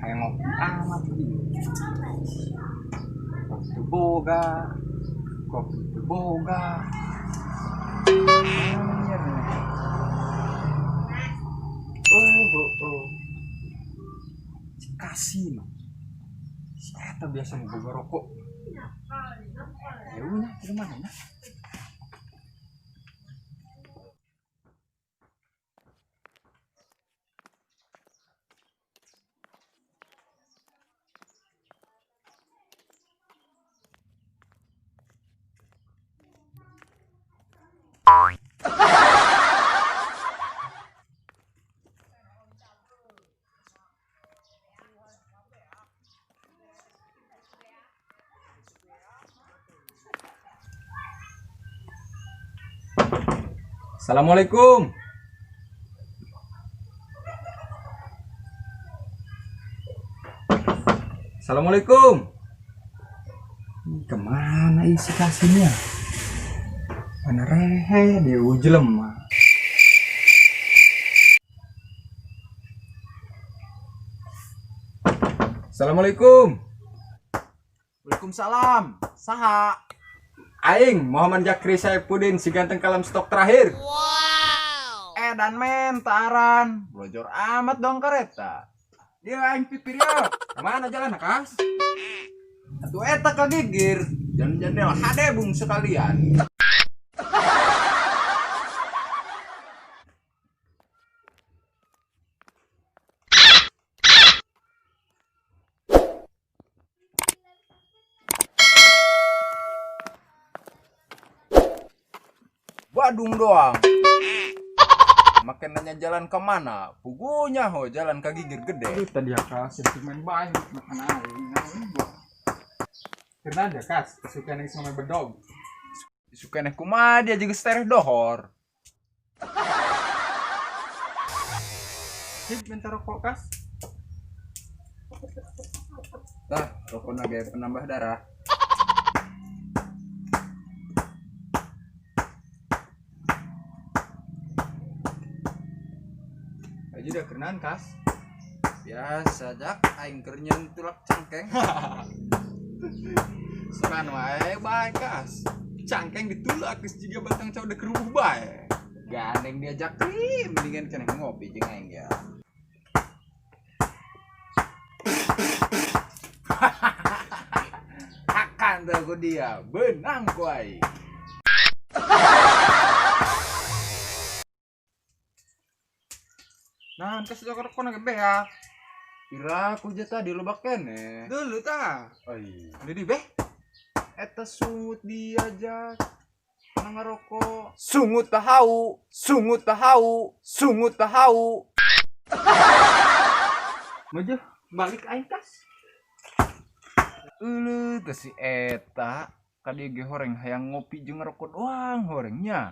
Hayang ngopi amat ieu. Kopi teu boga. Kopi teu boga. Oh, oh, oh. Si Kasim. Si eta biasa nu boga rokok. Ya udah, ke mana nya? Assalamualaikum. Assalamualaikum. Ini kemana isi kasihnya? Mana rehe dia ujelem mah. Assalamualaikum. Waalaikumsalam. Saha? Aing Muhammad Jakri Saipudin si ganteng kalam stok terakhir. Edan men taran. Blojor amat dong kereta. Dia aing pipir ya. Kemana jalan Kas? Atuh eta kagigir. Jangan jendela hade bung sekalian. Badung doang. Makin nanya jalan kemana, pugunya ho jalan ke gigir gede. Aduh tadi ya Kas, yang main baik makan aing. Karena ada Kas, suka nih sama bedog. Suka nih kumaha dia juga stereh dohor. Sip, minta rokok Kas. Tah, rokok naga penambah darah. Aja udah kerenaan Kas. Biasa jak aing keur nyeun tulak cangkeng. Sukan wae bae Kas. Cangkeng ditulak geus jiga batang cau udah kerubuh bae. Gandeng diajak kri, mendingan kena ngopi jeung aing ya. Akan tuh ku dia, benang ku aing. Nah, kas jauh rokok naga beak. Pira ku je tadi loba keneh. Dulu tah. Oh iya. Jadi beh. Eta sungut diajak kana ngarokok. Sungut tahau, sungut tahau, sungut tahau. Maju balik aing Kas. Euleuh teh si eta ka dieu ge horeng hayang ngopi jeung ngarokok doang horengnya.